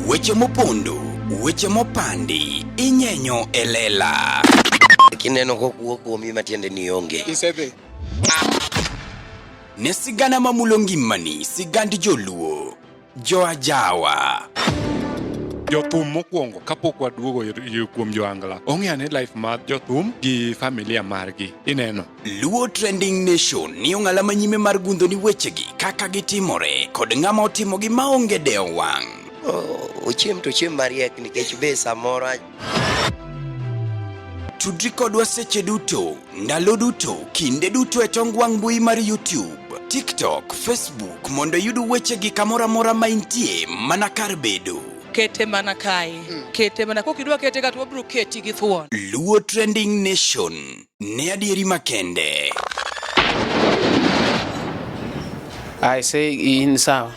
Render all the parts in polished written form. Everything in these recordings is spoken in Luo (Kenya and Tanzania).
Weche mopondo, weche mopandi, inyenyo e lela. Kineno kokuo kuomi matiende ni onge. Isedhi. Ne sigana mamulo ngimani, sigand joluo, joajawa. Jothum mokwongo kapok waduogo kuom joangla ong'e ane life mar jothum gi familia margi ineno. Luo Trending Nation ni ong'ala manyime mar gundho ni wechegi kaka gitimore kod ng'ama otimogi maonge dewo wang'. Oh, ochiem to ochiem mariek nikech be samoro Tudri kodwa seche duto, ndalo duto, kinde duto e tong wang' mbui mar YouTube, TikTok, Facebook mondo iyud wechegi kamoro amora ma intie mana kar bedo. Kete mana kae. Kete mana kokidwa kete ka to wabiro keti gi thuon. Luo Trending Nation ne adieri makende. I say in sawa.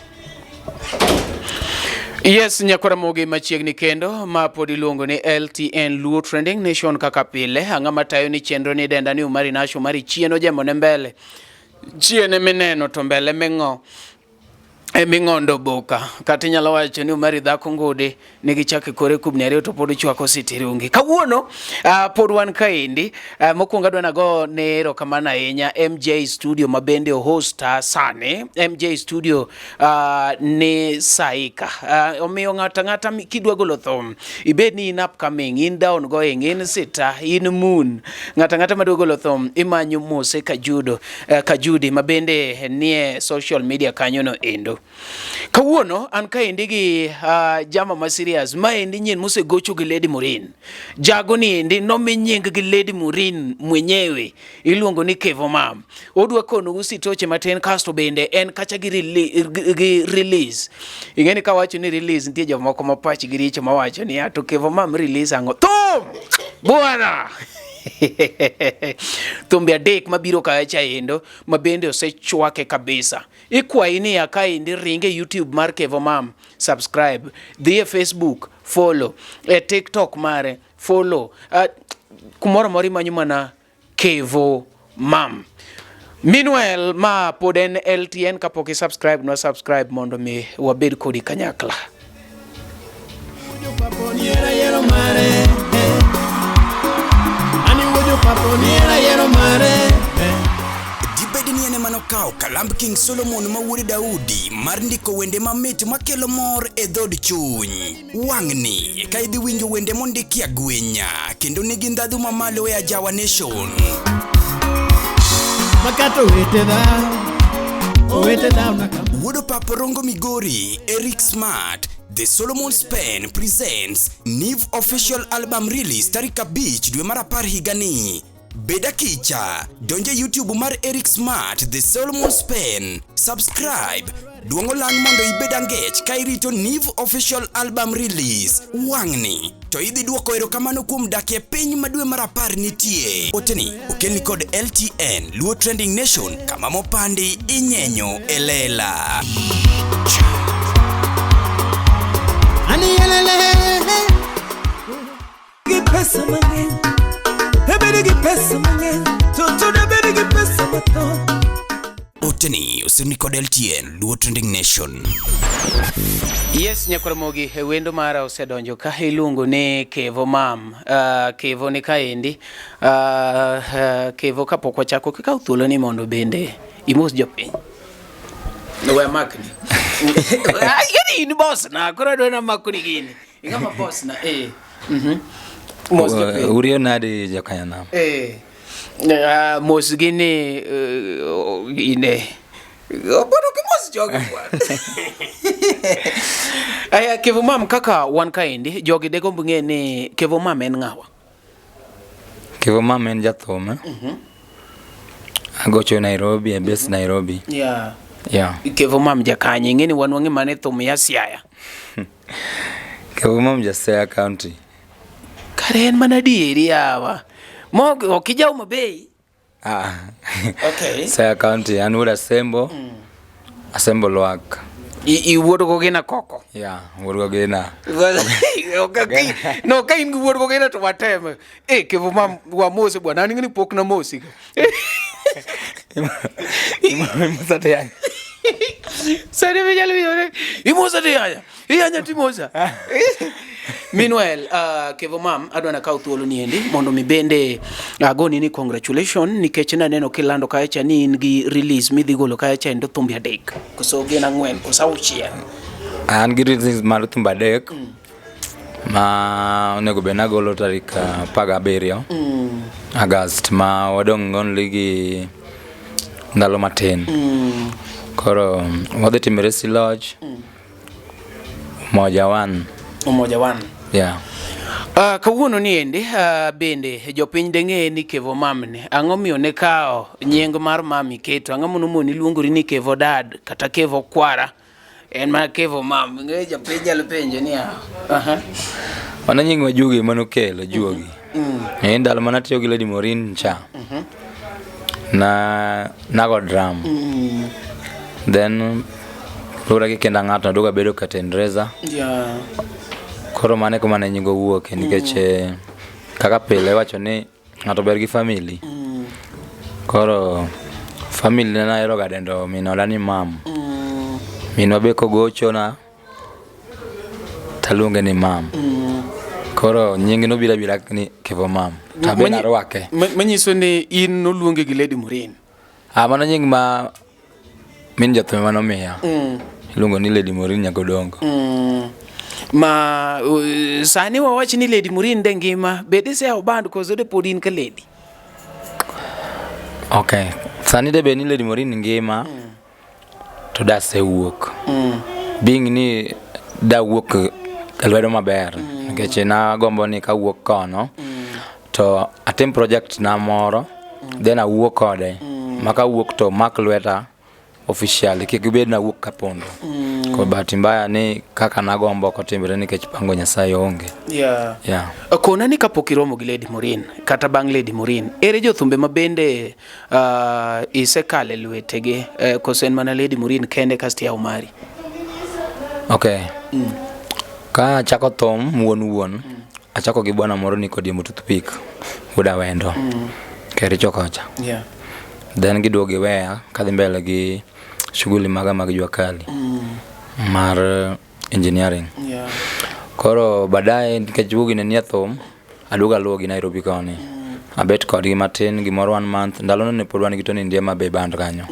Yes, nyakwaramogi machiegni kendo ma pod iluongo ni LTN Luo Trending Nation kaka pile. Ang'ama matayo ni chenro ni denda ni Umari Nash Umari chien ojemo ne mbele. Chien emineno to mbele ming'o eming'ondo boka. Kata inyalo wacho ni Umari dhako ngudi nigi chak e kore kubni ariyo to pod ochwako sitirungi. Kawuono pod wan kaendi mokwongo adwa nago ne erokamano ahinya MJ Studio ma bende ohosta sani. MJ Studio ni saika. Omiyo ng'ato ang'ata kidwa golo thum, ibed ni in upcoming, in down going, in sita, in moon. Ng'ato ang'ata madwa golo thum imanyo Mose Kajudo, Kajudi ma bende nie social media kanyo no endo. Kawuono an kaendi gi jama ma serious, maendi nyien mosegocho gi Lady Morin. Jago ni endi nomi nying gi Lady Morin mwenyewe, iluongo ni Kevo Mam. Odwa konou sitoche matin kasto bende en kacha gi, gi release. Ing'eni kawacho ni release nitie jomoko ma pachgi richo mawacho ni to Kevo Mam release ang'o? Thum! Bwana! Thumbe adek mabiro kacha endo ma bende osechwake kabisa. Ikwayi ni ya kaendi ring e YouTube mar Kevo Mam, subscribe, dhi e Facebook, follow, e TikTok mare, follow. Kumoro amora imanyo mana Kevo Mam. Meanwhile, ma pod en LTN kapok i subscribe nwa subscribe mondo mi wabed kodi kanyakla. Dibed ni en ema nokawo kalamb King Solomon ma wuod Daudi mar ndiko wende mamit makelo mor e dhood chuny. Wang'ni ka idhi winjo wende mondiki agwenya kendo nigi ndhadhu mamalo e Ajawa Nation. Makato owete dhao, owete dhao na kama. Wuod Papa Rongo Migori, Eric Smart, The Solomon Spen presents Niv Official Album Release tarik 5 dwe mar 10 higani. Bed akicha, donj e YouTube mar Eric Smart, The Solomon Spen, subscribe, duong' olang' mondo ibed angech ka irito Niv Official Album Release. Wang'ni to idhi duoko erokamano kuom dak e piny ma dwe mar 10 nitie. Oteni okelni kod LTN Luo Trending Nation kama mopandi inyenyo e lela. Ani yelele. Gi pesa mang'eny, ebedo gi pesa mang'eny, to to bedo gi pesa mathoth. Oteni osimni kod LTN Luo Trending Nation. Yes, nyakwaramogi, e wendo mara osedonjo ka iluongo ni Kevo Mam. Kevo ni kaendi. Kevo kapok wachako kikaw thuolo ni mondo bende imos jopiny. We makni. Gini in boss na, koro adwa na makoni gini. Ing'ama boss na eh. Mos jopiny. Uriyo nade jokanyanam? Eh. Mos gi ni ine. Obodo ki mos jogi bwana. Aya Kevo Mam kaka wan kaendi jogi degomb ng'e ni Kevo Mam en ng'awa. Kevo Mam en jathum. Eh? Agocho Nairobi, e base Nairobi. Yeah. Yeah. Kevo Mam jakanye ing'e ni wan wang'e mana e thum ya Siaya. Kevo Mam ja Siaya County. Kare en mana adieri yawa. Mo ok ijaw mabei. Ah. Okay. Siaya County, an wuod Asembo. Asembo Lwak. Iwuod gogina koko. Yeah, wuod Gogina. No, ka in gi wuod gogina to watem. Eh, Kevo Mam wamose bwana, an ing'e ni pok namosi. Imosa to yanyo. Sani be nyalo winjo imosa to iyanya. Iyanya to imosa. Meanwhile, Kevo Mam, adwa nakaw thuolo ni endi mondo mi bende agoni ni congratulation nikech naneno kilando kacha ni in gi release midhi golo kacha endo thumbe adek koso gin ang'wen koso auchiel. An gi release mar thumbe adek ma onego bed nagolo tarik 17 August ma wadong' only gi ndalo matin. Koro wadhi timo Resi Lodge Umoja One. Umoja One. Yeah. Kawuono ni endi bende jopiny deng'e ni Kevo Mamni ang'o miyo ne kawo nying mar mami keto ang'o mono moni luongori ni Kevo Dad kata Kevo Kwara en mana Kevo Mam ng'e jopiny nyalo penjo ni aha. Mano nying ma juogi ema nokelo juogi. E ndalo mane atiyo gi Lady Maureen cha. Na nago drum. Then luwore gi kinda ng'ato naduogo abedo curtain raiser. Yeah. Koro mano e kuma ne nying owuoke nikech kaka pile iwacho ni ng'ato ber gi family. Koro family ne nahero ga dendo min oda ni mam. Minwa be kogochona taluonge ni mam. Koro nying nobiro abira ni Kevo Mam. To abe narwake. Manyiso ni in noluongi gi Lady Maureen. Ah, mano nying ma min jathum ema nomiya. Iluongo ni Lady Maureen Nyagodongo. Ma sani wawach ni Lady Maureen de ngima bed iseyawo band koso de pod in ka Lady? Okay. Sani de bed ni Lady Maureen ngima to dasewuok. Being ni dawuok e lwedo maber nikech nagombo ni kawuok kono to atim project na moro then awuok kode ma kawuok to mak lweta officially kik bed nawuok kapondo. Koro bahati mbaya ni kaka nagombo ok otimre nikech pango Nyasaye onge. Yeah. Yeah. Kona ni kapok iromo gi Lady Maureen kata bang' Lady Maureen, ere jothumbe ma bende isekale lwetegi koso en mana Lady Maureen kende kasto iyawo mari? Okay. Ka achako thum wuon wuon, achako gi bwana moro ni Kodiemo Toothpick, wuod Awendo. Kericho kocha. Yeah. Then giduogo giweya kadhi mbele gi shughuli maga mag jua kali mar engineering. Yeah. Koro baadaye nikech wuogi ne nie thum, aduogo aluwogi Nairobi koni. Abet kodgi matin gimoro one month, ndalono ne pod wan gi Tony Ndiema be e band kanyo.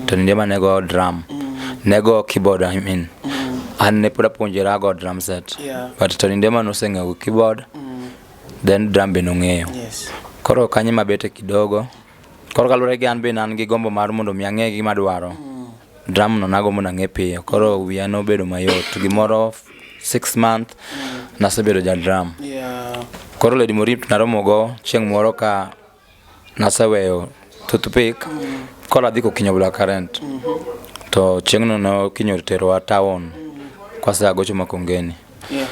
Tony Ndiema ne go drum, ne go keyboard I mean. An ne pod apuonjora go drum set. Yeah. But Tony Ndiema noseng'eyo keyboard, then drum be nong'eyo. Yes. Koro kanyo ema abete kidogo. Koro kaluwore gi an be an gi gombo mar mondo mi ang'e gima adwaro. Drum no nagombo nang'e piyo. Koro wiya nobedo mayot. Gimoro 6 month nasebedo ja drum. Yeah. Koro Lady Maureen naromo go chieng' moro ka naseweyo toothpick. Koro adhi kokinyo black current. To chieng'no nokinyo oterowa town. Kwasea gocho Makongeni. Yeah.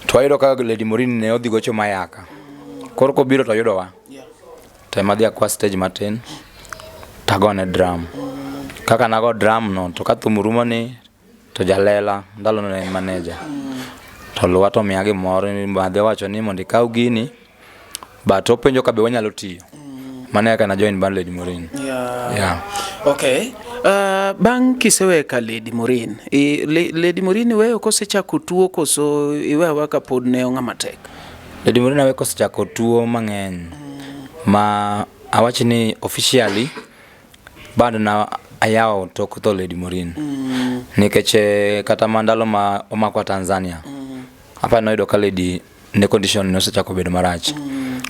To wayudo ka Lady Maureen ne odhi gocho Mayaka. Koro kobiro to oyudowa. Yeah. To ema adhi akwa stage matin tagone drum. Kaka nago drum no to ka thum rumo ni to jalela ndalono ne en manager. To luwa to omiya gimoro madhi owacho ni mondo ikaw gini but openjo ka be wanyalo tiyo. Mano e kaka na join band Lady Maureen. Yeah. Yeah. Okay. Bang' kiseweka Lady Maureen, Lady Maureen iweyo kosechako tuo koso iwewa kapod ne ong'ama tek? Lady Maureen awe kosechako tuo mang'eny ma awach ni officially band na ayawo tok tho Lady Maureen. Nikech kata ma ndalo ma omakwa Tanzania, apa noyudo ka Lady ne condition ne osechako bedo marach.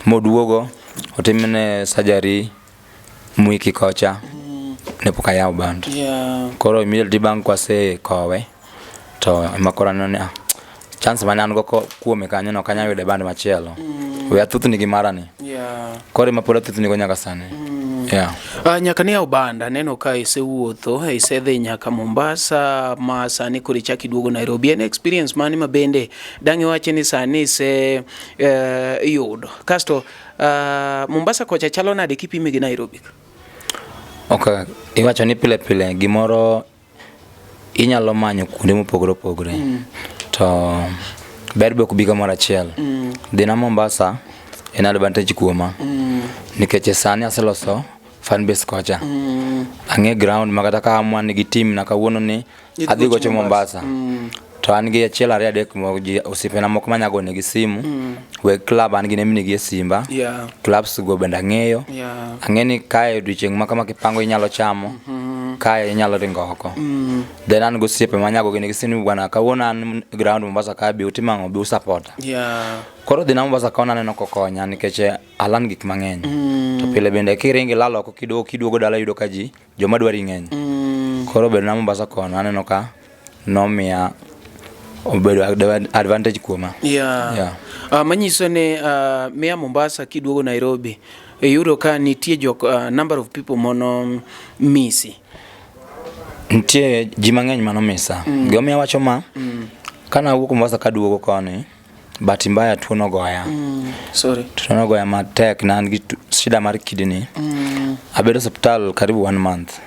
Moduogo otimne surgery Mwiki kocha ne pok ayawo band. Yeah. Koro immediately bang' kwasekowe to ema koro aneno ni ah, chance mane an go kuome kanyo no ok anyal yudo e band machielo. We athuthni gi mara ni. Yeah. Koro ema pod athuthni go nyaka sani. Yeah. Nyaka ne yaw band aneno ka isewuotho isedhi nyaka Mombasa ma sani koro ichako iduogo Nairobi. En experience mane ma bende dang' iwachi ni sani ise yudo? Kasto Mombasa kocha chalo nade kipime gi Nairobi? Ok, iwacho ni pile pile gimoro inyalo manyo kuonde mopogore opogore. To ber be ok bi kamoro achiel. Dhina Mombasa en advantage kuoma. Nikech sani aseloso fan base kocha. Ang'e ground ma kata ka amua ni gi team na kawuono ni Idhi adhi gocho gocho Mombasa. Mombasa. To an gi achiel ariyo adek mo ji osiepena moko manya gonegi simu. Weg club an gi nembni gi e simba. Clubs go bende ang'eyo. Ang'e ni kae odiochieng' ma kama kipango inyalo chamo. Kae inyalo ringo oko. Then an gosiepe manya goginegi simu ni bwana kawuono an ground Mombasa ka bi utim ang'o bi usapota. Koro dhina Mombasa kono aneno kokonya nikech alan gik mang'eny. To pile bende kiringo ilal oko kiduogo kiduogo dala iyudo ka ji joma dwari ng'eny. Koro bedo na Mombasa kono aneno ka nomiya obedo advantage kuoma. Yeah. Manyiso ni miya Mombasa kiduogo Nairobi iyudo ka nitie jok number of people mono misi. Nitie ji mang'eny manomisa. Gimomiyo awacho ma, kana awuok Mombasa kaduogo koni, bahati mbaya tuo nogoya. Sorry. Tuo nogoya matek ne an gi shida mar kidney. Abedo osiptal karibu one month.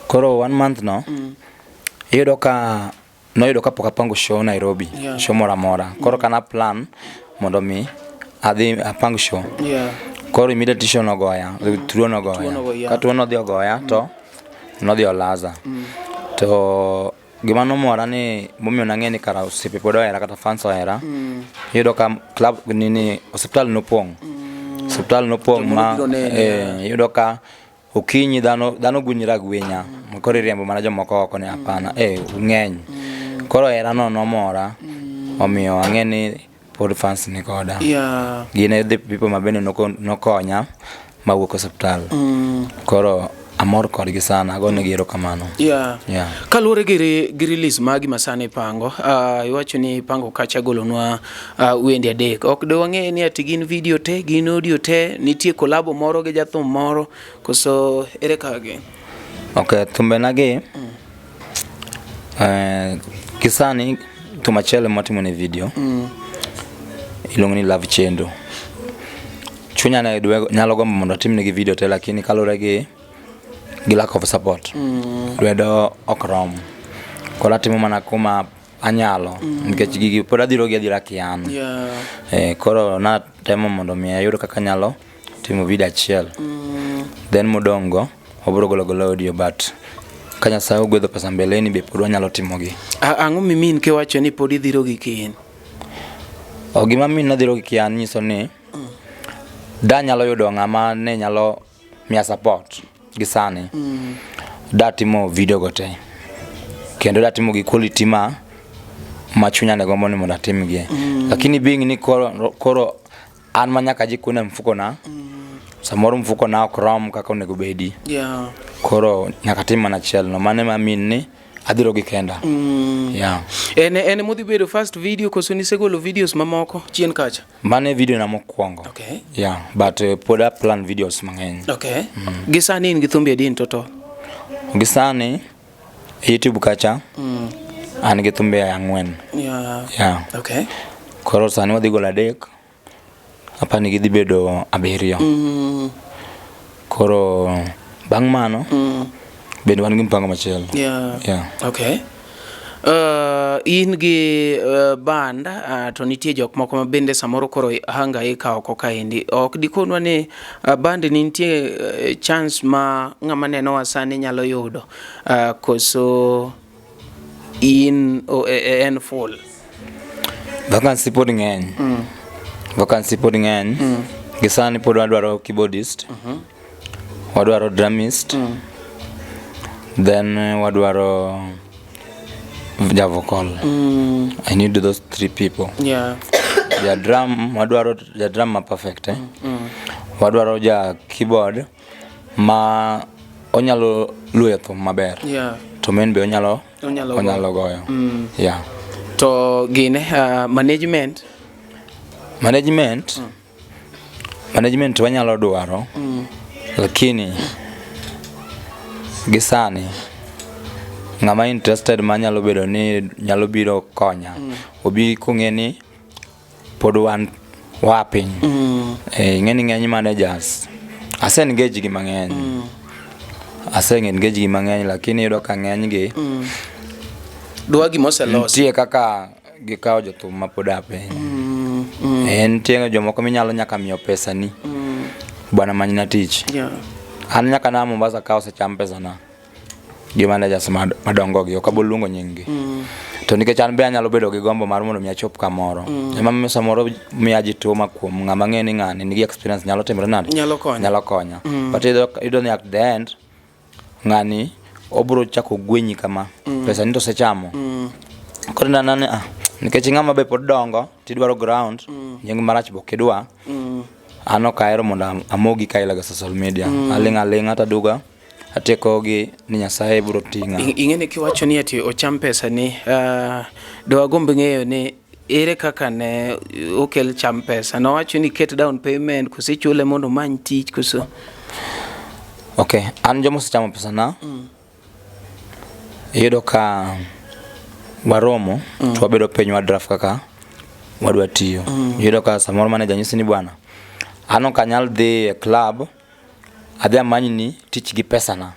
Koro one month no, iyudo ka noyudo kapok apango show Nairobi, show moro amora. Koro kana plan mondo mi adhi apang show. Koro immediately show nogoya, tuo nogoya. Tuo nogoya. Ka tuo nodhi ogoya to nodhi olaza. To gima nomora ni momiyo nang'e ni kara osiepe pod ohera kata fans ohera. Iyudo ka club nini osiptal nopong'. Osiptal nopong' Jomoko ma biro neni, iyudo ka okinyi dhano dhano gunyre agwinya. Koro iriembo mana jomoko oko ni hapana, ung'eny. Koro hera no nomora. Omiyo ang'e ni pod fans ni koda. Gin e the people ma bende nokonya mawuok osiptal. Koro amor kodgi sana, agonegi erokamano. Yeah. Kaluwore gi release magi ma sani ipango, iwacho ni ipango kacha golonwa wende adek. Ok de wang'e ni ati gin video te, gin audio te, nitie kolabo moro gi jathum moro, koso ere kaka gin? Ok, thumbena gi kisani thum achiel ema ne video. Iluongo ni Love Chendo. Chunya ne nyalo gombo mondo atimnegi video te lakini kaluwore gi lack of support. Lwedo ok rom. Koro atimo mana kuma anyalo nikech gigi pod adhiro gi adhira kian. Koro natemo mondo mi ayud kaka anyalo timo video achiel. Then modong' go wabiro golo agola audio but ka Nyasaye ogwedho pesa mbeleni be pod wanyalo timogi. Ang'o mimin kiwacho ni pod idhiro gi kiin? O gima min nadhiro gi kian nyiso ni da nyalo yudo ng'ama ne nyalo miya support gi sani. Da timo video go te. Kendo da timo gi quality ma chunya ne gombo ni mondo atimgie. Lakini being ni koro an ma nyaka ajikune e mfuko na, samoro mfuko na ok rom kaka onego bedi. Koro nyaka tim mana achiel no. Mano ema mean ni adhiro gi kenda. Yeah. En modhi bedo first video koso nisegolo videos mamoko chien kacha? Mano e video na mokwongo. Yeah, but pod a plan videos mang'eny. Okay. Gi sani in gi thumbe adi in total? Gi sani e YouTube kacha an gi thumbe 4. Yeah. Koro sani wadhi golo 3. Apani gidhi bedo 7. Koro bang' mano bende wan gi mpango machielo. Yeah. Okay. In gi band to nitie jok moko ma bende samoro koro hangaika oko kaendi. Ok dikonwa ni band ni nitie chance ma ng'ama nenowa sani nyalo yudo koso in en full? Vacancy pod ng'eny. Vacancy pod ng'eny. Gi sani pod wadwaro keyboardist. Wadwaro drummist. Then wadwaro ja vocal. I need those 3 people. Ja drum, wadwaro ja drum ma perfect eh. Wadwaro ja keyboard ma onyalo luyo thum maber. To men be onyalo Onyalo goyo. Yeah. To gine management? Management wanyalo dwaro. Lakini gi sani ng'ama interested manyalo bedo ni nyalo biro konya. Obi kong'e ni pod wan waa piny. Ing'e ni ng'eny managers ase engage gi mang'eny. Ase engage gi mang'eny lakini iyudo ka ng'eny gi Dwa gima oselos. Nitie kaka gikawo jothum ma pod a piny. Nitie jomoko minyalo nyaka miyo pesa ni. Bwana manyna tich. An nyaka na Mombasa ka osecham pesana gi managers madongo gi ok abo luongo nying gi. To nikech an be anyalo bedo gi gombo mar mondo mi achop kamoro. Ema miyo samoro miya ji tuma kuom ng'ama ng'e ni ng'ani nigi experience nyalo timore nade? Nyalo konyo. Nyalo konya. But iyudo ni at the end ng'ani obro chako gwenyi kama. Pesa ni to osechamo. Koro ineno ni ah, nikech ng'ama be pod dongo tidwaro ground, nying marach be ok idwa. An ok ahero mondo amogi kaila ga social media. Aling' aling'a taduga atieko gi ni Nyasaye biro ting'a. Ing'e ni kiwacho ni ati ocham pesa ni dwagomb ng'eyo ni ere kaka ne okel cham pesa. Nowacho ni ket down payment koso ichule mondo omany tich koso. Okay, an joma osechamo pesa na iyudo ka waromo to wabedo piny wa draft kaka wadwa tiyo. Iyudo ka samoro manager nyisi ni bwana, an ok anyal dhi e club adhi amanyni tich gi pesana.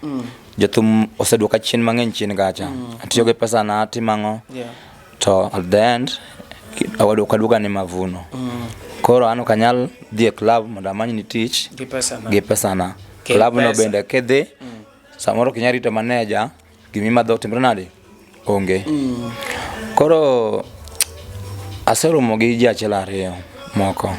Jothum oseduoka chien mang'eny chien kacha. Atiyo gi pesana atimo ang'o? To at the end ok aduoga ni mavuno. Koro an ok anyal dhi e club mondo amanyni tich Gi pesana. gi pesana. Kel Club no pesa. bende kidhi samoro ok inyal rito manager gimimadho timre nade? Onge. Koro aseromo gi ji achiel ariyo moko.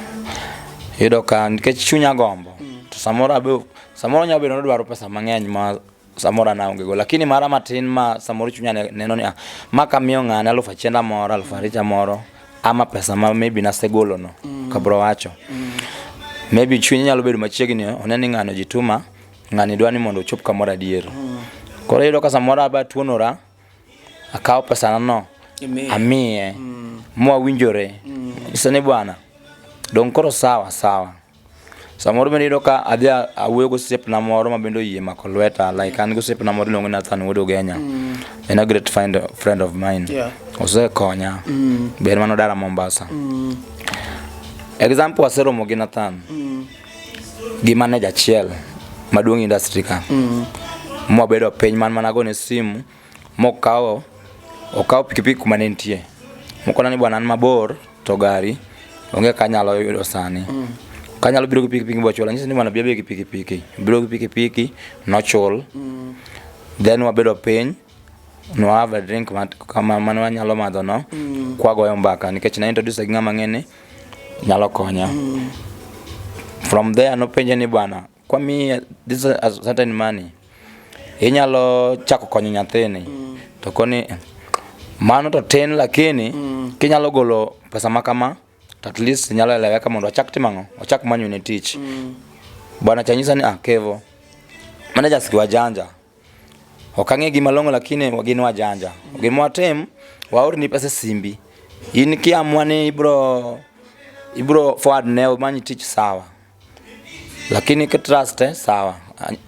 Iyudo ka nikech chunya gombo to samoro abe samoro nyalo bedo ni odwaro pesa mang'eny ma samoro an aonge go lakini mara matin ma samoro chunya neno ni ah, ma kamiyo ng'ane alufu achienda moro alufu aricha moro ama pesa ma maybe nasegolo no kabro wacho. Maybe chunye nyalo bedo machiegni one ni ng'ani ojituma ng'ani dwa ni mondo ochop kamoro adier. Koro iyudo ka samoro aba tuonora akawo pesana no amiye mwawinjore. Nyise ni bwana dong' koro sawa sawa. Samoro bende iyudo ka adhi awuoyo gosiepna moro ma bende oyie mako lweta like an gosiepna moro iluongo ni Nathan Wuod Ugenya. En a great friend of mine. Osekonya. Be en manodara Mombasa. Example aseromo gi Nathan. Gi manager achiel maduong' industry ka. Mwabedo piny man mana gone simu mokawo okawo pikipiki kuma ne nitie. Mokona ni bwana an mabor to gari onge kanyalo yudo sani. Kanyalo biro gi pikipiki bochul anyise ni bwana bi abi gi pikipiki. Biro gi pikipiki nochul. Then wabedo piny no have a drink kama mane wanyalo madho no kwagoyo mbaka nikech na introduce gi ng'ama ng'e ni nyalo konya. From there nopenje ni bwana kwamiyi this a certain money inyalo chako konyo nyathini to koni mano to tin lakini kinyalo golo pesa ma kama to at least nyalo eleweka mondo wachak timo ang'o wachak manyo ne tich. Bwana cha nyisa ni ah Kevo managers gi wajanja ok ang'e gima long'o lakini gin wajanja. Gima watim waorni pesa e simbi in kiamua ni ibro forward ne omany tich sawa lakini ki trust sawa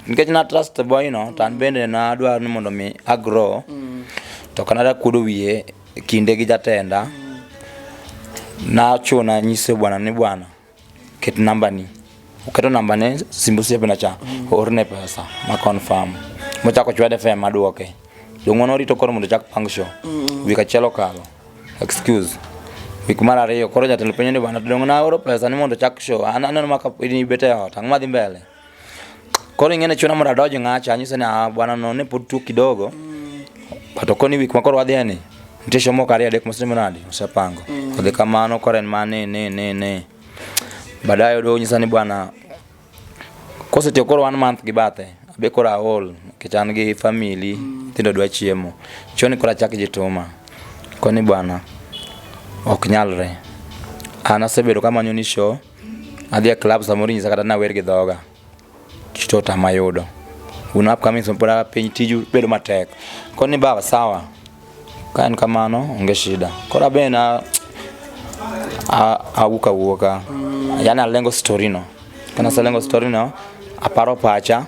nikech na trust boy no to an bende nadwaro ni mondo mi a grow to ok nadwa kuodo wiye kinde gi jatenda nachuna nyise bwana ni bwana ket namba ni oketo namba ne simb osiepna cha oorne pesa ma confirm mochako chwade fare maduoke dong' wan warito koro mondo ochak pang show wik achiel okalo excuse wik mar ariyo koro jatelo penjo ni bwana to dong' naoro pesa ni mondo ochak show an aneno ma ka in ibet e ot ang'o madhi mbele koro ing'e ni chuna mondo adoj ng'acha anyise ni ah bwana no ne pod tuo kidogo but okoni wik ma koro wadhiye ni nitie show moko ariyo adek mosetimo nade osepango odhi kamano koro en ma ne ne ne ne baadaye oduogo onyisa ni bwana kosetieko koro one month gi bathe abe koro aol nikech an gi family nyithindo dwa chiemo choni koro achak jituma koni bwana ok nyalre an asebedo kamanyo ni show adhi e club samoro inyisa kata nawer gi dhoga to tama yudo un upcoming pod a piny tiju bedo matek koni baba sawa ka en kamano onge shida koro abe na awuok awuoka yani alengo story no kana aselengo story no aparo pacha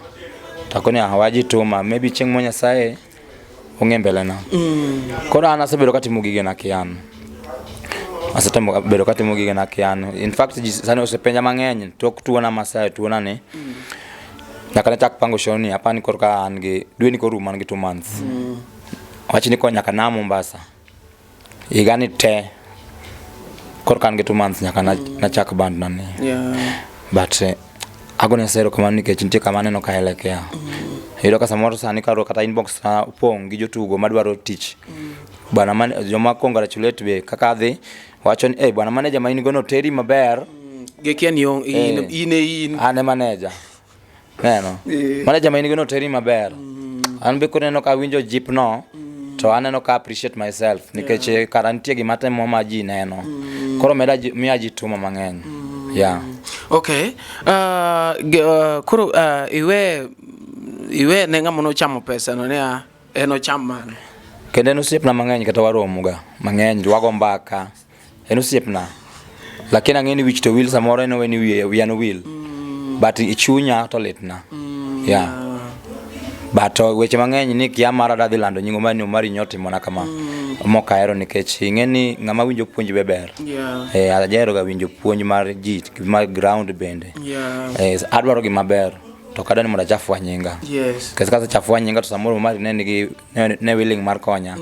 to akoni ah wajituma maybe chieng' mo Nyasaye ong'e mbele na koro an asebedo katimo gigena kian asetemo bedo katimo gigena kian in fact ji sani osepenja mang'eny tok tuona masayo tuona ni nyaka ne chak pango show ni apani koro ka an gi dwe ni korumo an gi 2 months wach ni ko nyaka na Mombasa higa ni te koro ka an gi 2 months nyaka nachak band na ni but Agone Nyasaye erokamano nikech nitie kama aneno ka elekea. Iyudo ka samoro sani karuok kata inbox na opong' gi jotugo madwaro tich. Bwana man, joma congratulate be kaka adhi wacho ni eh bwana manager ma in go no teri maber. Gikia ni in Eh. in e in. An e manager. Neno. Manager ma in go no teri maber. An be koro ineno ka awinjo jip no to aneno ka appreciate myself nikech yeah. Kara nitie gima atimo ma ji neno. Koro meda ji, miya ji tuma mang'eny. Yeah. Okay. Koro iwe iwe ne ng'ama nochamo pesa no ne a en ocham mano. Kendo en osiepna mang'eny kata waromoga mang'eny wago mbaka. En osiepna. Lakini ang'e ni wich to wil samoro en owe ni wiye wiya nowil. But i chunya to litna. Yeah. But weche mang'eny ni kia mara dadhi lando nying Omari ni Omari nyotimona kama. Mok ahero nikech ing'e ni ng'ama winjo puonj be ber. Yeah. Eh, ajahero ga winjo puonj mar ji mar ground bende. Yeah. Eh, adwaro gima ber to ok adwa ni mondo achafwa nyinga. Yes. Nikech kasechafwa nyinga to samoro Omari ne nigi ne, ne willing mar konya.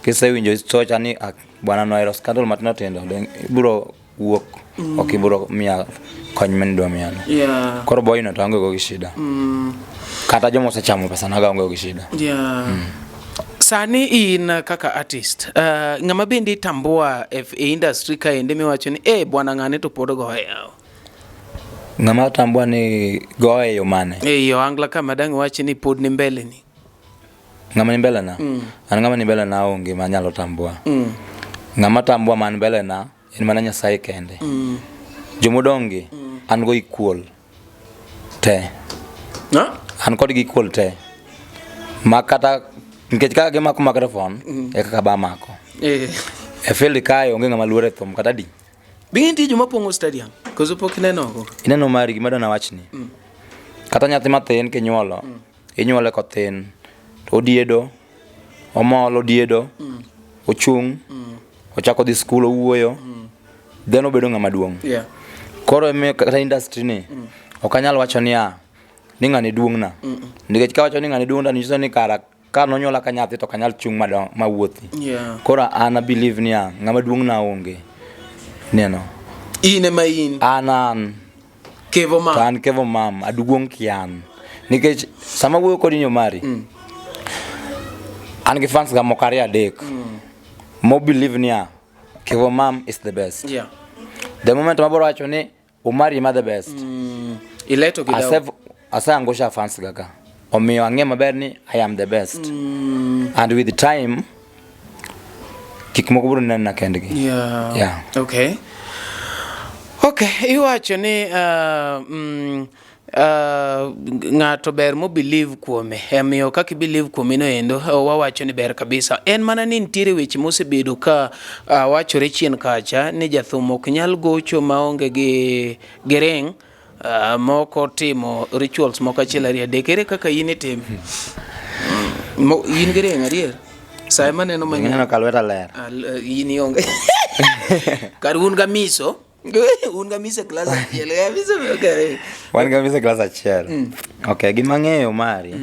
Kisewinjo socha ni ah, bwana nohero scandal matindo tindo then ibiro wuok ok ibiro miya kony manidwa miyano. Yeah. Koro boy no to aonge go gi shida. Kata joma osechamo pesa naga onge go gi shida. Yeah. Sani in kaka artist, ng'ama bende itambua e e industry kaende miwacho ni eh bwana ng'ane to pod goye yawa. Ng'ama tambua ni goye e yo mane? E ohangla kama dang' iwach ni pod ni mbele ni. Ng'ama ni mbele na? An ng'ama ni mbele na onge manyalo tambua. Ng'ama tambua man mbele na en mana Nyasaye kende. Jomodong' gi an go equal te. No? An kodgi equal te. Ma kata nikech kaka gimako microphone e kaka ba mako. Eh. E field kae onge ng'ama luor e thum kata di. Be nitie joma pong'o stadium? Koso pok ineno oko? Ineno mari gima dwa nawachni. Kata nyathi mathin kinyuolo, inyuole kothin. To odiedo, omol odiedo, ochung', ochako dhi skul owuoyo, then obedo ng'ama duong'. Yeah. Koro emiyo kata industry ni, ok anyal wacho niya, ni ng'ani duong'na. Nikech kawacho ni ng'ani duong'na nyiso ni kara ka nonyuola ka nyathi to ok anyal chung' madong mawuothi. Yeah. Koro an a believe niya, ng'ama duong'na onge. Neno. In ema in. An an. Kevo To ma. an Kevo Mam, aduong' kian. Nikech sama wuoyo kodi ni Omari, an gi fans ga moko ariyo adek. Mo believe niya, Kevo Mam is the best. Yeah. The moment maboro wacho ni Omari ema the best. Ileto gi dawa. Aseangusha fans ga ka. Omiyo ang'e maber ni I am the best. And with time, gik moko biro nena kendgi. Yeah. Yeah. Okay. Okay, iwacho ni ng'ato ber mo believe kuome. Omiyo kaka i believe kuome no endo, wawacho ni ber kabisa. En mana ni nitiere weche mosebedo ka wachore chien kacha ni jathum ok nyal gocho maonge gi ring moko timo rituals moko achiel ariyo adek. Ere kaka in itimo? In gi ring adier? Sa ema neno manyien. Ineno ka lweta ler. In ionge. Kar un ga miso. Un ga miso e klas achiel. Ga miso be ok ring. Wan ga miso e klas achiel. Okay, gima ang'eyo mari.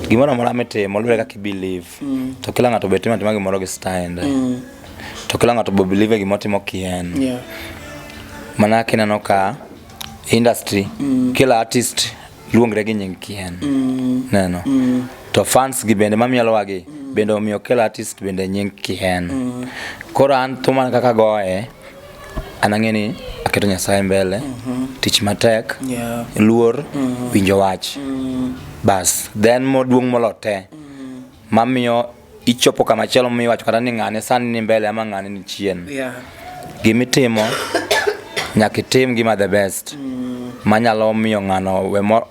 Gimoro amora mitimo luwore kaka i believe. To kila ng'ato be timo atima gimoro gi style. To kila ng'ato be believe e gimotimo kien. Yeah. Mana kineno ka industry kila artist luongre gi nying kien. Neno. To fans gi bende mamielo gi bende omiyo kila artist bende nying kien. Koro an thuma kaka goye an ang'e ni aketo Nyasaye mbele, tich matek, Yeah. luor, winjo wach. Bas, then moduong' molo te mamiyo ichopo kama chielo miwacho kata ni ng'ane sani ni mbele ama ng'ane ni chien. Yeah. Gimitimo nyaka itim gima the best manyalo miyo ng'ano we mor,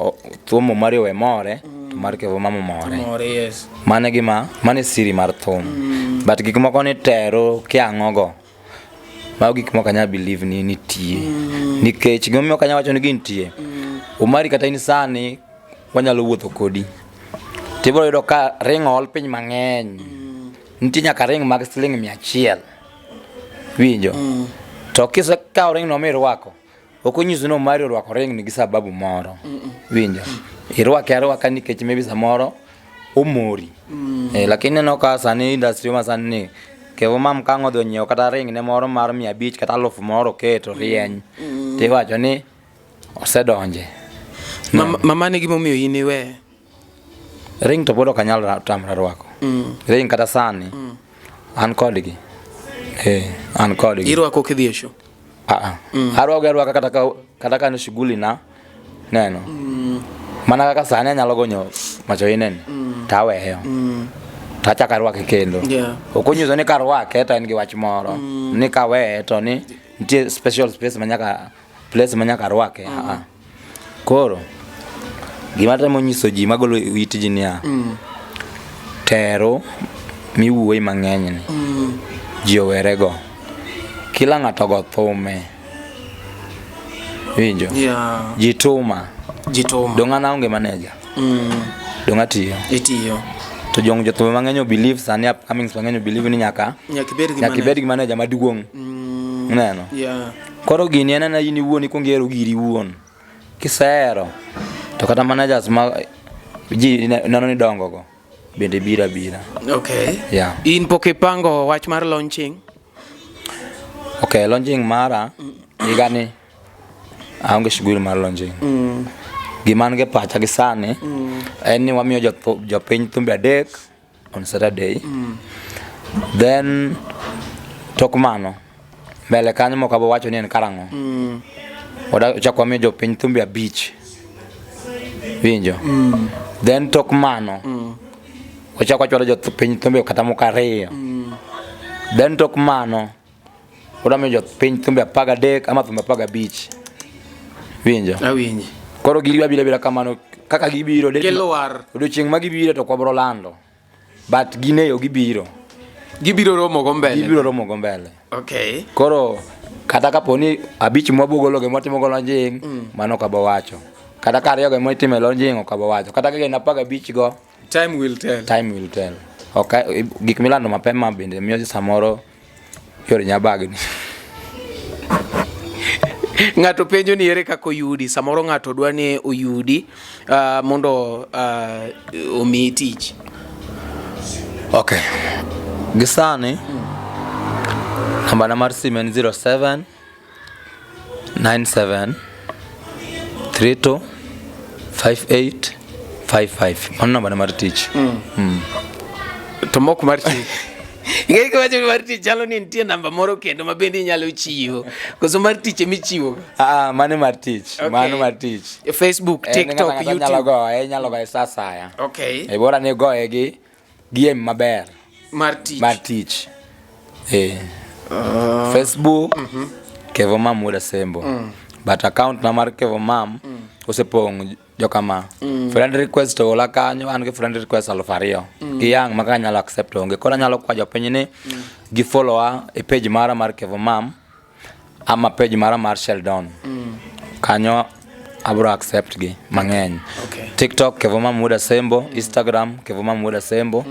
thum mari owe more to mar Kevo Mama more. More, yes. Mano e gima, mano e siri mar thum. But gik moko ni tero kiang'o go. Mago gik moko anyal believe ni nitie. Nikech gimomiyo ok anyal wacho ni gintie. Omari kata in sani wanyalo wuotho kodi. Tibiro yudo ka ring ool piny mang'eny. Nitie nyaka ring mag siling 100. Winjo? To kisekawo ring no mirwako, ok onyiso ni Omari orwako ring ni gi sababu moro. Winjo? Irwake arwaka nikech maybe samoro omori. Lakini ineno ka sani industry ma sani ni Kevo Mam ka ang' odhi onyiewo kata ring ne moro mar 500 kata 1000 moro oketo rieny. Tiwacho ni Osedonje. Mama ni gimomiyo in iwe. Ring to pod ok anyal tamra rwako. Ring kata sani an kodgi. Eh, an kodgi. Irwako kidhi e show. Ah, ah. Arwako arwaka kata ka an e shughuli na neno. Mana kaka sani anyalo gonyo macho ineni to aweyo. To achako arwake kendo. Yeah. Ok onyiso ni karwake to en gi wach moro. Ni kaweye to ni nitie special space ma nyaka place ma nyaka arwake. Ah, ah. Koro gima atemo nyiso ji magolo it ji niya. Tero miwuoye mang'eny ni ji owerego. Kila ng'ato go thume. Winjo? Yeah. Ji tuma. Jituma. Dong' an aonge manager. Dong' atiyo. Itiyo. To jong jothumbe mang'eny o believe sani upcomings mang'eny o believe ni nyaka Nyaka ibed gi nyaka ibed gi manager maduong'. Ineno? Yeah. Koro gini en ena in iwuon ikuongo ihero giri iwuon. Kisehero to kata managers ma ji neno ni dongo go bende biro abira. Okay. Yeah. In pok ipango wach mar launching? Okay, launching mara higa ni aonge shughuli mar launching. Gima an gi pacha gi sani en ni wamiyo jopiny thumbe adek on Saturday. Then tok mano mbele kanyo mok abo wacho ni en karang'o. Wachak wamiyo jopiny thumbe abich. Winjo? Then tok mano wachak wachwalo jopiny thumbe kata moko ariyo. Then tok mano wadwa miyo jopiny thumbe 13 ama thumbe 15. Winjo? Awinji. Koro giri abira abira kamano kaka gibiro Gilwar. Odiochieng' ma gibiro to ok wabro lando. But gin e yo gibiro. Gibiro romo go mbele. Gibiro romo go mbele. Okay. Koro kata kapo ni abich mwabogolo gi mwatimo go launching mano ok abo wacho. Kata ka ariyo go mwatimo launching ok abo wacho. Kata ka gin 15 go Time will tell. Time will tell. Ok, gik milando mapema bende miyo samoro yore nyabagni. Ng'ato penjo ni ere kaka oyudi, samoro ng'ato dwa ni oyudi mondo omiyi tich. Okay. Gi sani namba na mar simu en 07 97 32 58 55. Mano namba na mar tich. To mok mar tich. Ing'e kiwacho ni mar tich chalo ni nitie namba moro kendo ma bende inyalo chiwo. Koso mar tich ema ichiwo? Ah, mano mar tich. Okay. Mano mar tich. Facebook, En TikTok, ng'ato ang'ata nyalo YouTube. goye, inyalo goye sa asaya. Okay. E bora ni goye gi aim maber. Mar tich. Mar tich. Eh. Facebook, Kevo Mam Wuod Asembo. But account na mar Kevo Mam osepong' jokama. Friend request to ola kanyo, an gi friend request 2000. Gi yang' ma kaka anyalo accept onge. Koro anyalo kwayo jopiny ni gi follow a e page mara mar Kevo Mam ama page mara mar Sheldon. Kanyo abro accept gi mang'eny. Okay. TikTok Kevo Mam Wuod Asembo, Instagram Kevo Mam Wuod Asembo,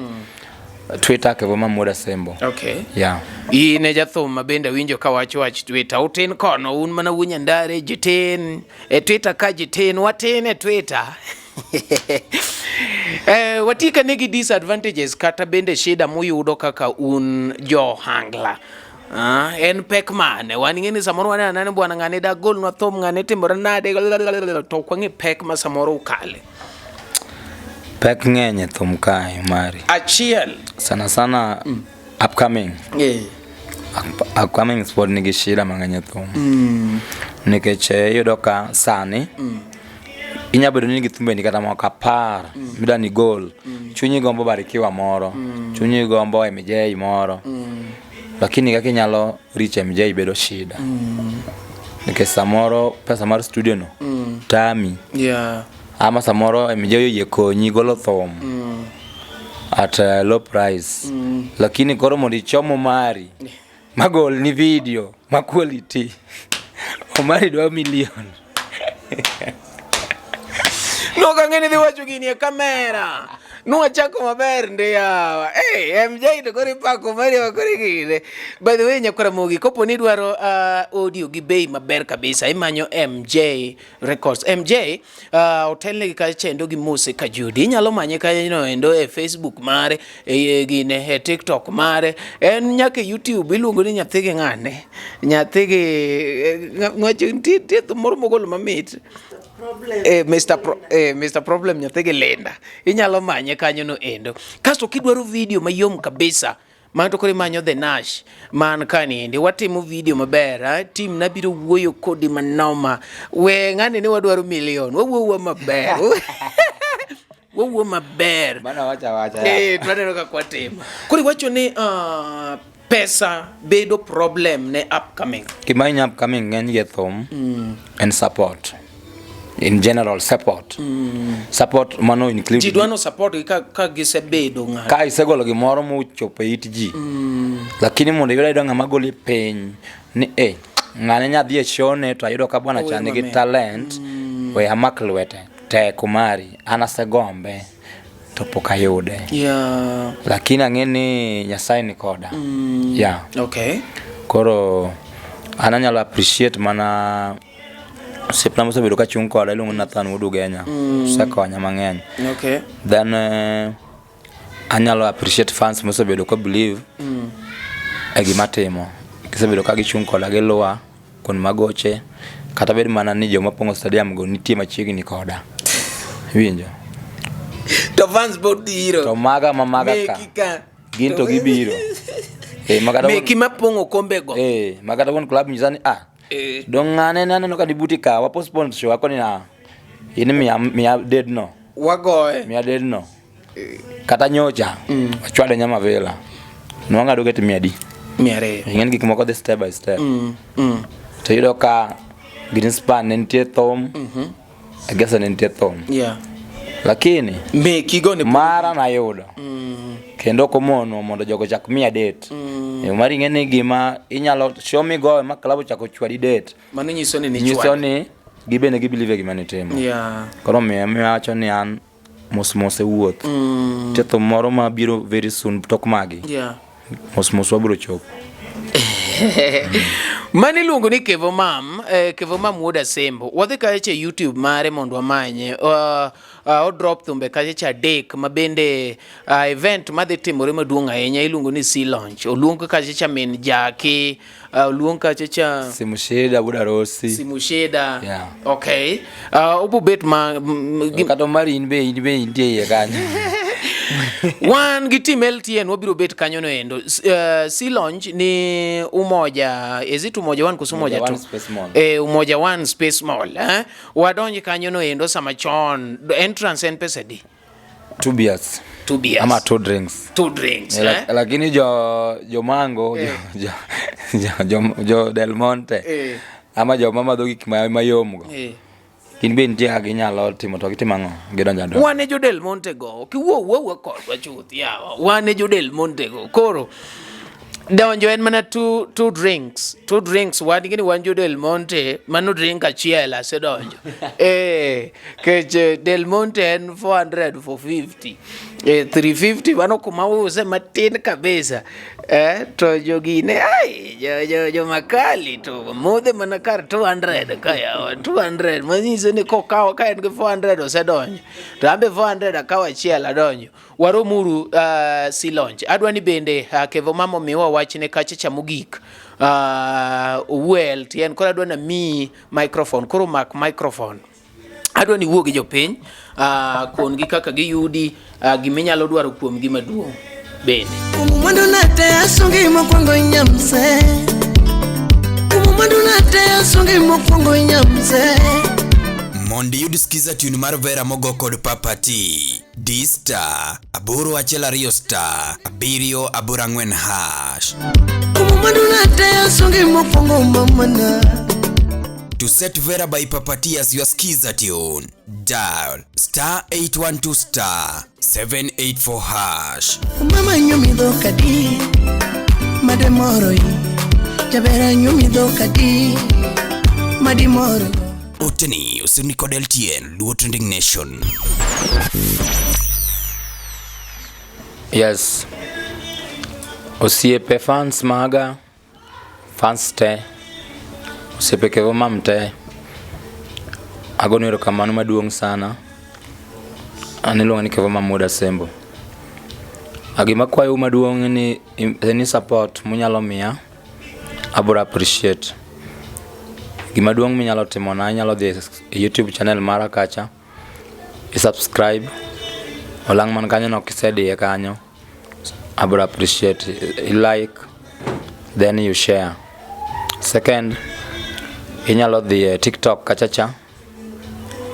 Twitter Kevo Mam Wuod Asembo. Okay. Yeah. In e jathum ma bende awinjo ka wacho wach Twitter. Utin kono, un mana wuo Nyandare, jitin. E Twitter ka jitin, watin e Twitter. Watika nigi disadvantages kata bende shida muyudo kaka un johangla. En pek mane? Wan ing'e ni samoro waneno anena bwana ng'ane da golnwa thum, ng'ane timore nade, to ok wang'e pek ma samoro ukale. Pek ng'eny e thum kae mari. Achiel. Sana sana upcoming. Upcoming pod nigi shida mang'eny e thum. Nikech iyudo ka sani inya bedo ni nigi thumbeni kata moko 10 midwa ni gol. Chunyi gombo Barikiwa moro, chunyi gombo MJ moro. Lakini kaka inyalo reach MJ bedo shida. Nikech samoro pesa mar studio no tami. Ama samoro MJ oyie konyi golo thum at low price. Lakini koro mondo ichom Omari magol ni video ma quality. Omari dwa million. Nok ang'e ni dhi wacho gini e kamera. Nwachako maber ndi yawa. Hey, MJ to koro ipako mari wa koro igine. By the way, nyakwara Mogi, kopo ni idwaro audio gi bei maber kabisa, imanyo MJ Records. MJ otelnegi kacha chendo gi Mose Kajudi. Inyalo manye kanyo endo e Facebook mare, e gine e TikTok mare, en nyaka e YouTube iluongo ni nyathi gi ng'ane. Nyathi gi ng'wacho nitie nitie thum moro mogolo mamit. Mr. Problem nyathi gi Linda. Inyalo manye kanyo no endo. Kasto kidwaro video mayom kabisa, mano to koro imanyo The Nash man kaniendi. Watimo video maber, Team na biro wuoyo kodi manoma. We ng'ani ni wadwaro milion. Wawuoyo maber. Wawuoyo maber. Mano wacha wacha. To aneno kaka watimo. Koro iwacho ni pesa bedo problem ne upcoming. Gima hinyo upcoming ng'eny gi e thum en support. In general support. Support mano include Ji dwano support gi ka gisebedo ng'ato. Ka isegolo gimoro mochopo e it ji. Lakini mondo iyud ayuda ng'ama goli piny ni ng'ane nyadhi e show ne to ayudo ka bwana cha nigi talent, we amak lwete. Tek mari, an asegombe to pok ayude. Lakini ang'e ni Nyasaye ni koda. Koro an anyalo appreciate mana osiepna mosebedo ka chung' koda iluongo ni Nathan Wuod Ugenya. Osekonya mang'eny. Then anyalo appreciate fans mosebedo ka believe e gima atimo. Gisebedo ka gichung' koda giluwa kuond magoche kata bed mana ni joma pong'o stadium go nitie machiegni koda. Iwinjo? To fans pod biro. To maga ma maga ka. Meki ka. Gin to gibiro. Meki mapong'o kombe go. Makata wuon club nyisa ni Dong ng'ane ne aneno ka nibuti ka, wa postpone show akoni na. In miya dead no. Wagoye. Miya dead no. Kata nyocha, wachwade nyama vila. Nwang'ado ket mia adi? 200. Ing'eni gik moko dhi step by step. To iyudo ka Greenspan ne nitie thum, Egesa ne nitie thum. Lakini Meki go ne mara nayudo. Kendo ok omono mondo jogo ochak miya date. Mar ing'e ni gima inyalo show migoyo ma club ochako chwadi date. Mano nyiso ni Nyiso nichwade. ni gibende gi believe e gima nitimo. Koro omiyo awacho ni an mos mos e wuoth. Nitie thum moro ma biro very soon tok magi. Mos mos wabiro chopo. Mano iluongo ni Kevo Mam, Kevo Mam wuod Asembo. Wadhi kacha e YouTube mare mondo wamanye. O drop thumbe kacha cha 3 ma bende event madhi timore maduong' ahinya iluongo ni Sea Launch. Oluong kacha cha min Jaki, oluong kacha cha Simushida wuod Arosi. Simushida. Okay. Obo bet ma kata mari in be in be intie iye kanyo. Wan gi team LTN wabiro bet kanyo no endo. Sea Launch ni Umoja, is it Umoja One koso Umoja Umoja One Two? Space Mall. Umoja One Space Mall, Wadonj kanyo no endo sama chon. Entrance en pesa adi? 2 beers. 2 beers. Ama 2 drinks. 2 drinks, Lakini jo Mango, jo Del Monte. Ama jo mama dho gik mayom go. Gin be nitie kaka ginyalo timo to gitimo ang'o? Gidonjo adonja. Wan e jo Del Monte go. Ok iwuo wuo kodwa chuth yawa. Wan e jo Del Monte go. Koro donjo en mana two drinks. 2 drinks wan gini wan jo Del Monte mano drink achiel asedonjo. Kech Del Monte en 400 for 50. 350 mano kuma use matin kabisa. To jogine ai jo makali to modhe mana kar 200 ka yawa 200 manyiso ni kokawo ka en gi 400 osedonjo. To ambe 400 akawo achiel adonjo. Waromuru Sea Launch. Adwa ni bende Kevo Mama omiwa wachne kacha cha mogik. Owuo e LTN koro adwa namiyi microphone. Koro mak microphone. Adwa ni wuo gi jopiny, kon gi kaka giyudi, giminyalo dwaro kuom gi maduong' bende. Kuom mwandu nate asungi mokwongo nyamse. Kuom mwandu nate asungi mokwongo nyamse. Mondo iyud skiza tune mar Vera mogo kod Papa T. D star aboro achiel ariyo star abiriyo aboro ang'wen hash. Kuom mwandu nate asungi mokwongo mamana. To set Vera by Papa T as your skiza tune, dial star 812 star 784 hash. Mama nyumi dhokadi, mademoro yi. Jabera nyumi dhokadi, madimoro. Oteni osirni kod LTN, Luo Trending Nation. Yes. Osiepe fans maga, fans te, osiepe Kevo Mam te, agonu erokamano maduong' sana. An iluonga ni Kevo Mam wuod Asembo. Gima akwayou maduong' ni any support munyalo miya, abro appreciate. Gima duong' minyalo timona, inyalo dhi e YouTube channel mara kacha, i subscribe, olang' man kanyo no kisediye kanyo, abro appreciate. I like, then you share. Second, inyalo dhi e TikTok kacha cha,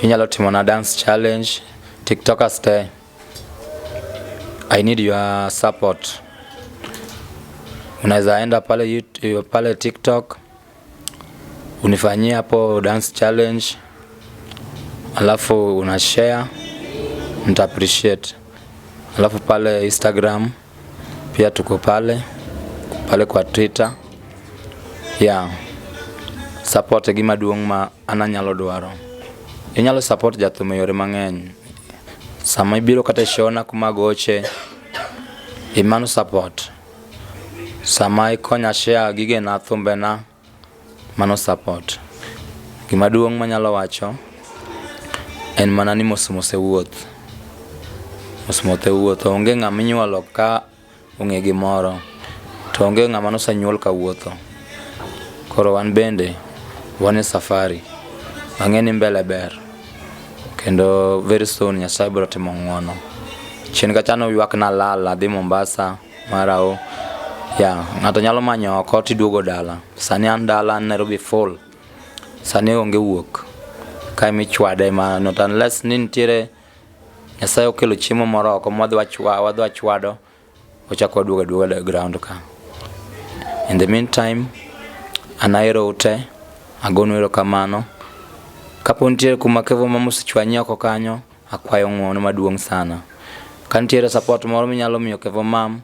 inyalo timona dance challenge, TikTokers te. I need your support. Unaweza enda pale YouTube, pale TikTok unifanyie hapo dance challenge, alafu una share, nita appreciate. Alafu pale Instagram pia tuko pale pale kwa Twitter. Yeah. Support e gima duong' ma an anyalo dwaro. Inyalo support jathum e yore mang'eny. Sama ibiro kata e show na kuma agoche, imano support. Sama ikonya share gigena, thumbena, mano support. Gima duong' manyalo wacho en mana ni mos mos e wuoth. Mos mos e wuoth. Onge ng'ama inyuolo ka ong'e gimoro to onge ng'ama nosenyuol kawuotho. Koro wan bende wan e safari. Wang'e ni mbele ber kendo very soon Nyasaye biro timo ng'uono. Chien kacha noywak nalal adhi Mombasa mara o ya ng'ato nyalo manyo oko tiduogo dala. Sani an dala an Nairobi full. Sani onge wuok. Kae michwade ma not unless ni nitiere Nyasaye okelo chiemo moro oko mwadhi wadhi wachwado wachako waduogo aduoga e ground ka. In the meantime, an ahero ute, agonu erokamano. Kapo nitiere kuma Kevo Mama osechwanyi oko kanyo, akwayo ng'uono maduong' sana. Ka nitiere support moro minyalo miyo Kevo Mam,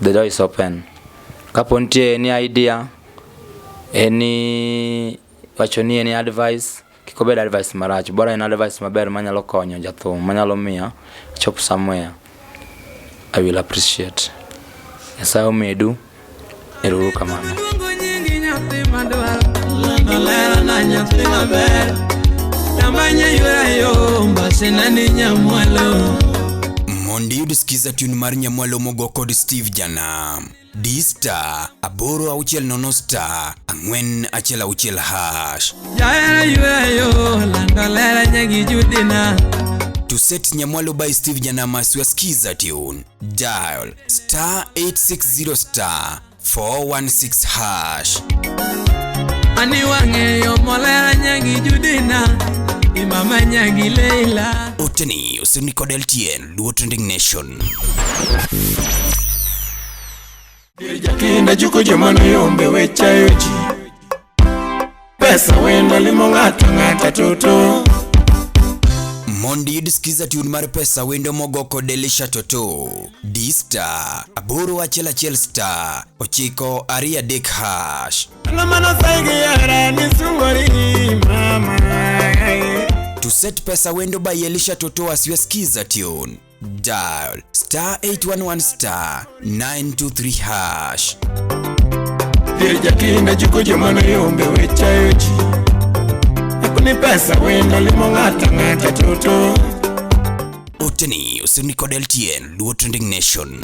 the door is open. Kapo nitie any idea, any wacho ni any advice, kik obed advice marach, bora en advice maber manyalo konyo jathum, manyalo miyo achop somewhere. I will appreciate. Nyasaye omedu, ero uru kamano. Luongo nyingi nyathi madwaro Lando lera na nyathi maber Namanya yora yo Mbasena ni nyamwalo Mondo iyud skiza tune mar Nyamwalo mogo kod Steve Janam. Di star 860 star 416 hash. Jahera yora yo Lando lera nyagi judina To set Nyamwalo by Steve Janam as your skiza tune, dial star 860 star 416 hash. Ani wang'eyo molera nyagi judina Imama nyagi Leila Oteni osemi kod LTN Luo Trending Nation. Jakinda juko joma noyombe we chayo ji. Pesa wendo limo ng'ato ng'ata toto. Mondo iyud skiza tune mar pesa wendo mogo kod Elisha Toto. Di star 811 star 923 hash. Ang'o mano sai gi hera ni sungori mama. To set pesa wendo by Elisha Toto as your skiza tune, dial star 811 star 923 hash. Dir jakinda juko joma noyombe we chayo ji. Ni pesa wendo limo ng'ato ng'ata toto. Oteni osemi kod LTN Luo Trending Nation.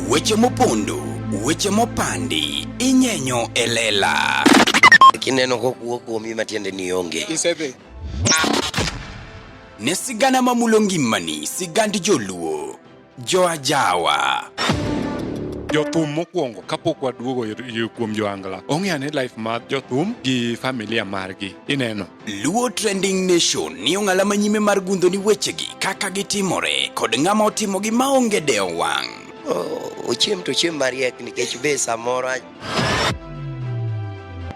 Weche mopondo, weche mopandi, inyenyo e lela. Kineno kokuo kuomi matiende ni onge. Isedhi. Ne sigana mamulo ngimani, sigand joluo, joajawa. Jothum mokwongo kapok waduogo kuom joangla ong'e ane life mar jothum gi familia margi ineno. Luo Trending Nation ni ong'ala manyime mar gundho ni wechegi kaka gitimore kod ng'ama otimogi maonge dewo wang'. Ochiem to ochiem mariek nikech be samoro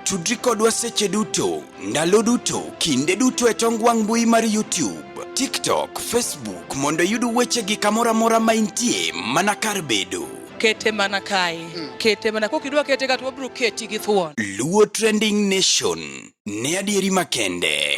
Tudri kodwa seche duto, ndalo duto, kinde duto e tong wang' mbui mar YouTube, TikTok, Facebook mondo iyud wechegi kamoro amora ma intie mana kar bedo. Kete mana kae. Kete mana kokidwa kete ka to wabiro keti gi thuon. Luo Trending Nation ne adieri makende.